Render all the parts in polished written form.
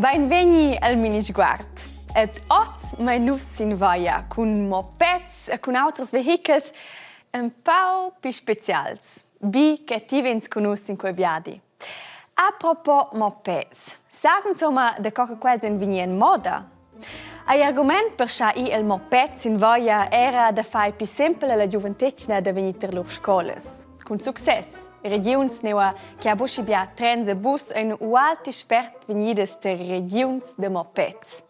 Beinvegni al Minisguard. Ed oz mein nus sin vaia cun mopeds e cun auters vehichels empau pli specials. Bi che ti vegns cun nus sin quei viadi. Apropos mopeds. Sas insomma da co che quels ein vegni en moda? Ei argument per schar ir il moped sin via era da far pli sempel alla giuventetgna da vegnir tier lur scolas. Cun success. Regiuns nua che ha buca bia trens e bus ein ualti spert vegnidas tier regiuns da mopeds.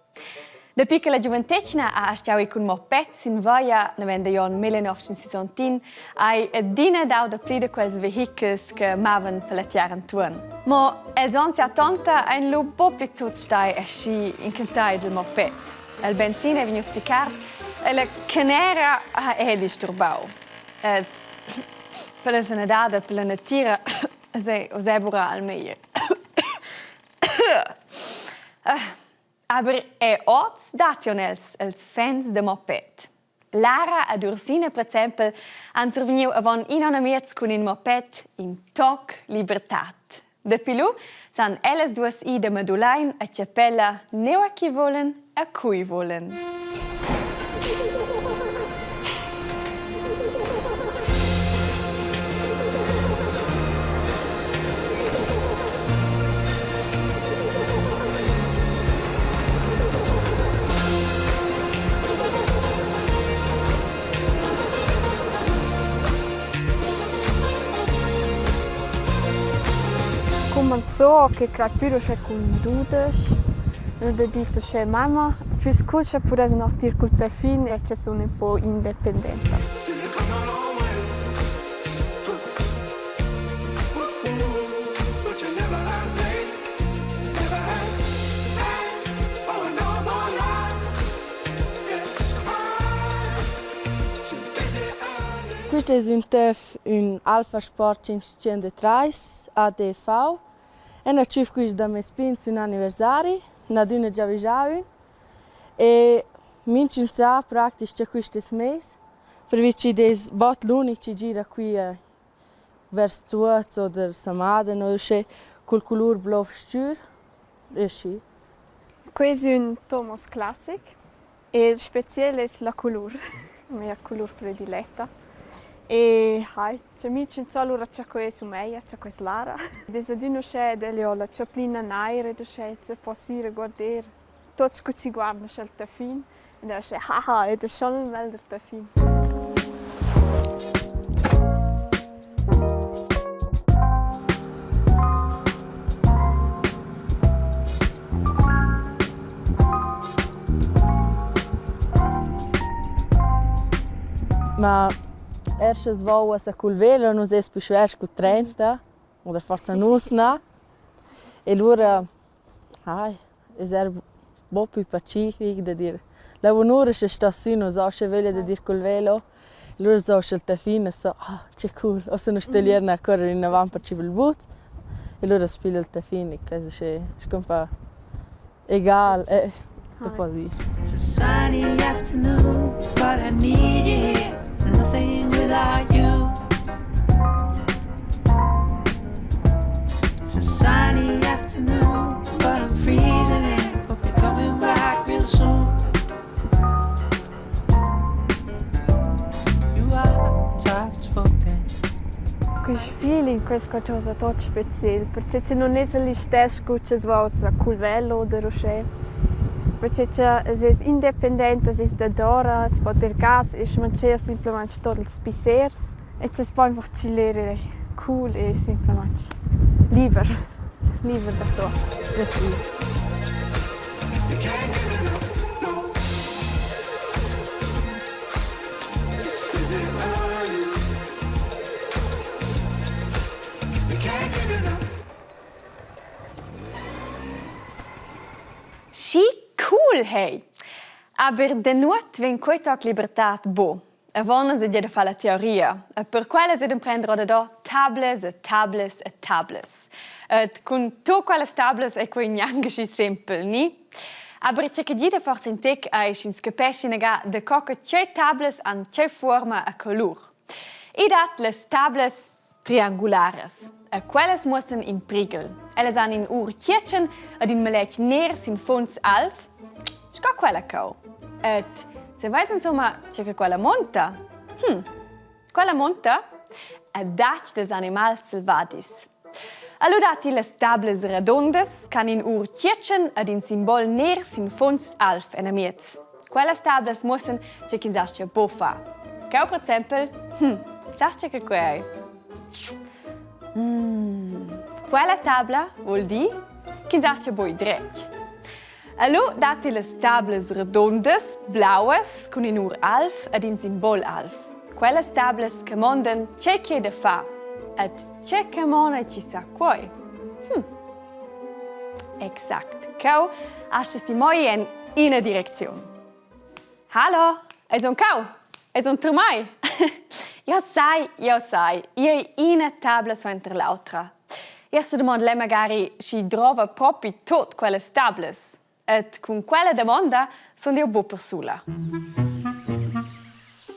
Dapi che la giuventetgna ha astgau ir cun mopeds sin via naven digl onn 1961 ei adina dau dapli da quels vehichels che mavan per la tiara entuorn. Mo els onns 70 ein lu buc pli tuts stai aschi incantai dil moped. Il benzin ei vegnius pli cars e la canera ha era disturbau. Ed per la sanadad e per la natira ei oz era buca al meglier. Aber er oz datti els els fans da moped. Lara ed Ursina per exempel han survegniu avon in onn e miez cun in moped in toc libertad. Dapi lu san ellas duas ir da Madulain a Chapella nua ch'i volan e cui volan. Cumanzò che craj pür uschè cun dudesch, ün ha dit uschè mamma, füss cool scha pudess noch dir cul telefin e che sun ün po independenta. Quist es ün töf ün Alfa Sport 503 ADV. Eu n'ha tschüf quist da meis pins ün anniversari, n'ha adüna giavüschà ün e minchün sa praktisch cha quist es meis, pervi chi'd es bod l'unic chi gira quia vers Zuoz oder Samaden o uschè cul culur blov s-chür e schi. Quei es ün Tomos classic e il speciel es la culur, mia culur prediletta. E hai, cha minchün sa lura cha quei es Umea, cha quei es Lara. Ed es adüna uschè ed el ho la chaplina naira ed uschè se poss ir a guarder tuots cu chi guardan sch'el ta fin. Ed el uschè haha, ed es schon ün melder ta fin. Ma er sche vo uossa cul velo nu es pü schwer scu 30 oder forsa nus na. E lura Ai, es eir bod pü pacific dad ir la bunura sche sta sü nu so sche veglia dad ir cul velo. Lura so sch'el ta fin e so: «Ah, che cool, ussa nu stel ir na currer inavant per chi voul but». E lura spiglia el ta fin e que es uschè sco ün pa egal e po dir. It's a sunny afternoon, but I need you here. Nothing without you. It's a sunny afternoon, but I'm freezing in. Hope you're coming back real soon. You are soft spoken. Quist feeling, quest qualchosa tuot speciel, perche chi nun es listess scu cha's va uossa cul velo oder uschè. Perche cha es es independent, es es dadora, es po dir gas e schmancher simplamaing tuot ils pissers e cha's po einfach chiller cool e simplamaing liber, liber da tuot. Schi cool hey! Aber da nuot vegn quei toc libertad buc. Avon es gie da far la teoria e per quella es d'emprender da dar tablas e tablas e tablas. Et cun tut quellas tablas ei quei gnanc aschi sempel, ni? Aber tgei che gida forsa in tec ei sch'ins capescha inaga da co che tgei tablas han tgei fuorma e colur. I dat las tablas. triangularas. E quellas muossan in prighel. Ellas han in ur tgietschen ed in maletg ner sin funs alv, sco quella cheu. Ed se veis insomma tge che quella monta? Hm, quella monta adatg dels animals selvadis. Allura datti las tablas radondas ch'han in ur tgietschen ed in simbol ner sin funs alv enamiez. Quellas tablas muossan tge ch'ins astga buc far. Cheu per exempel, hm, sas tge che quei ei? Mm, quella tabla vul dir ch'ins astga buc ir dretg. Alura datti las tablas radondas blauas cun in ur alv ed in simbol alv. Quellas tablas camondan tge ch'ei da far ed tge camona chi sa quei. Hm. Exact. Cheu astgas ti mo ir en ina direcziun. Hallo, es un cau? Es un termai? Jeu sai, jeu sai, igl ei ina tabla suenter l'autra. Jeu sedumondel magari sch'i drova propi tut quellas tablas. Ed cun quella damonda sun jeu buc persula.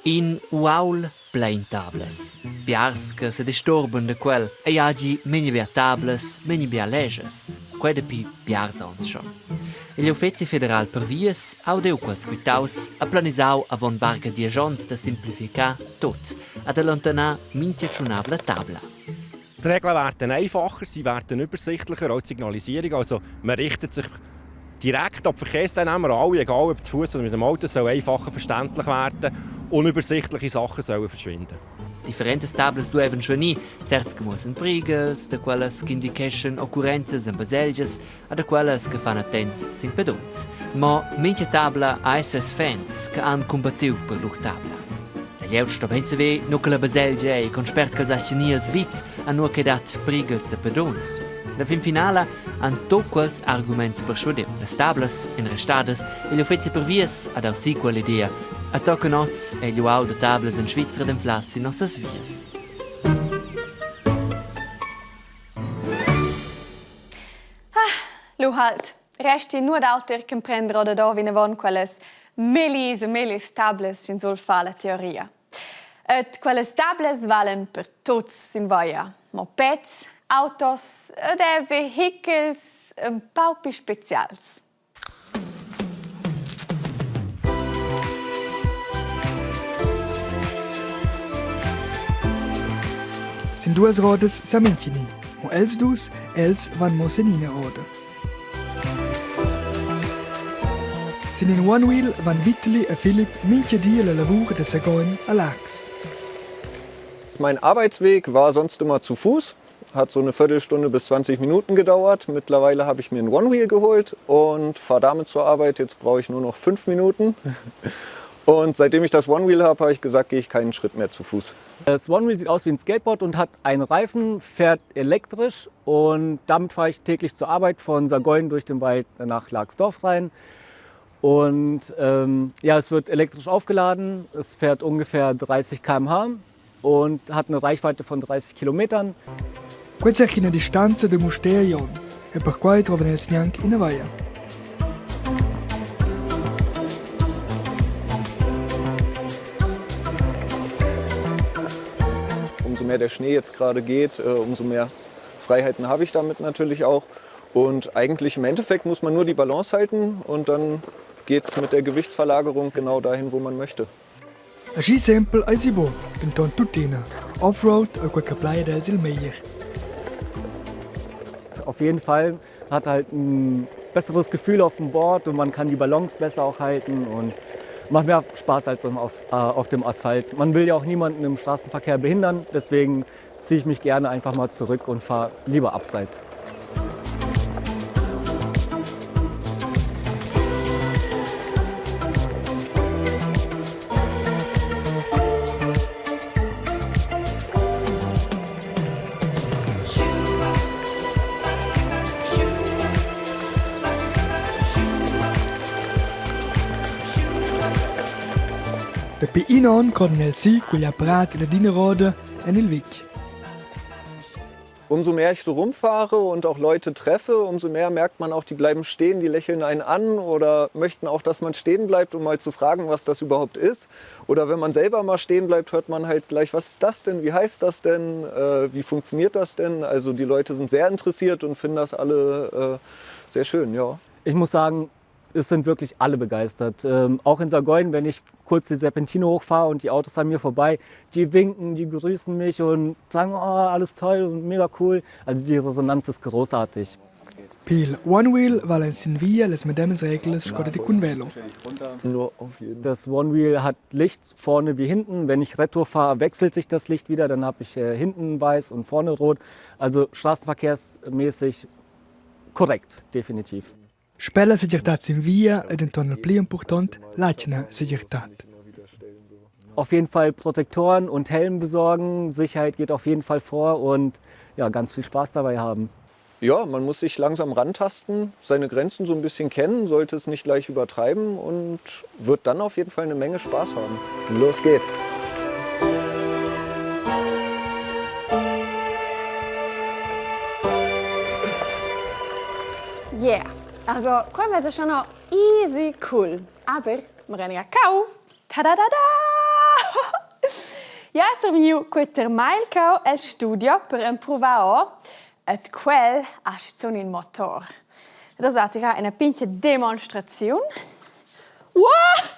In uaul plein tablas. Biars che sedisturban da quel. Ei hagi memia bia tablas, memia bia legias. Quei dapi biars onns schon. Igl uffeci federal per vias ha udiu quels quitaus, ha planisau avon varga diesch onns da simplificar tut ad allontanar mintga tschunavla tabla. Die Regeln werden einfacher, sie werden übersichtlicher, auch die Signalisierung. Also man richtet sich direkt an die Verkehrsteilnehmer, alle, egal ob zu Fuß oder mit dem Auto, soll einfacher verständlich werden. Unübersichtliche Sachen sollen verschwinden. Differentas tablas duevan svanir, certs che muossan prighels, da quellas ch'indicheschan occurrenzas en baselgias e da quellas che fan attents sin pedunzs. Mo mintga tabla ha ses fans che han cumbattiu per lur tabla. La glieud sto bein saver, nu che la baselgia ei con spert ch'els astgan ir als vits, a nua che dat prighels da pedunzs. La fin finala han tut quels arguments perschuadiu. Las tablas ein restadas e l'uffeci per vias ha dau si quell'idea. A tochen oz ei igl uaul da tablas en Svizra d'anflar sin nossas vias. Ah, lu halt, resti nuot auter ch'emprender ordador vinavon quellas mellis e mellis tablas ch'ins vul far la teoria. Et quellas tablas valen per tuts sin via, mopeds, autos ed er vehichels un pau pli specials. Sin duas rodas sa mintgini, mo els dus, els van mo sin ina roda. Sin in One Wheel van Vitali e Philipp mintga di alla lavur da Sagogn a Laax. Mein Arbeitsweg war sonst immer zu Fuß, hat so eine Viertelstunde bis 20 Minuten gedauert. Mittlerweile habe ich mir ein One Wheel geholt und fahre damit zur Arbeit. Jetzt brauche ich nur noch fünf Minuten. Und seitdem ich das One Wheel habe, habe ich gesagt, gehe ich keinen Schritt mehr zu Fuß. Das One Wheel sieht aus wie ein Skateboard und hat einen Reifen, fährt elektrisch und damit fahre ich täglich zur Arbeit von Sagoin durch den Wald nach Lagsdorf rein. Und ähm, ja, es wird elektrisch aufgeladen, es fährt ungefähr 30 km/h und hat eine Reichweite von 30 Kilometern. Quei è ina distanza da Mustér a Jon e perquai trovan els gnanc ina vaia. Umso mehr der Schnee jetzt gerade geht, äh, umso mehr Freiheiten habe ich damit natürlich auch. Und eigentlich im Endeffekt muss man nur die Balance halten und dann geht es mit der Gewichtsverlagerung genau dahin, wo man möchte. Aschi sempel eisi buc, denton tuttina. Offroad ei quei che plai ad els il meglier. Auf jeden Fall hat halt ein besseres Gefühl auf dem Board und man kann die Balance besser auch halten und macht mehr Spaß als auf, äh, auf dem Asphalt. Man will ja auch niemanden im Straßenverkehr behindern, deswegen ziehe ich mich gerne einfach mal zurück und fahre lieber abseits. Dapi in onn crodan els si cugl apparat dad ina roda en il vitg. Umso mehr ich so rumfahre und auch Leute treffe, umso mehr merkt man auch, die bleiben stehen, die lächeln einen an oder möchten auch, dass man stehen bleibt, um mal zu fragen, was das überhaupt ist. Oder wenn man selber mal stehen bleibt, hört man halt gleich, was ist das denn, wie heißt das denn, äh, wie funktioniert das denn? Also die Leute sind sehr interessiert und finden das alle äh, sehr schön, ja. Ich muss sagen, es sind wirklich alle begeistert. Ähm, auch in Saargäuen, wenn ich kurz die Serpentine hochfahre und die Autos an mir vorbei, die winken, die grüßen mich und sagen, oh, alles toll und mega cool. Also die Resonanz ist großartig. Pil One Wheel valan sin via las medemas reglas sco da cun velo. Das One Wheel hat Licht vorne wie hinten. Wenn ich Retour fahre, wechselt sich das Licht wieder. Dann habe ich äh, hinten weiß und vorne rot. Also straßenverkehrsmäßig korrekt, definitiv. Sper la segirtad sin via ed entuorn il pli impurtont l'atgna segirtad. Auf jeden Fall Protektoren und Helm besorgen. Sicherheit geht auf jeden Fall vor und ja, ganz viel Spaß dabei haben. Ja, man muss sich langsam rantasten, seine Grenzen so ein bisschen kennen, sollte es nicht gleich übertreiben und wird dann auf jeden Fall eine Menge Spaß haben. Los geht's! Yeah, also quei vesa schon noch easy cool. Aber wir haben ja cau. Ta-da-da-da! Ja, es vegniu quei termagl cau el studio per empruvar et quel ha schizun in motor. Das dat era ina pintga demonstraziun. Wow!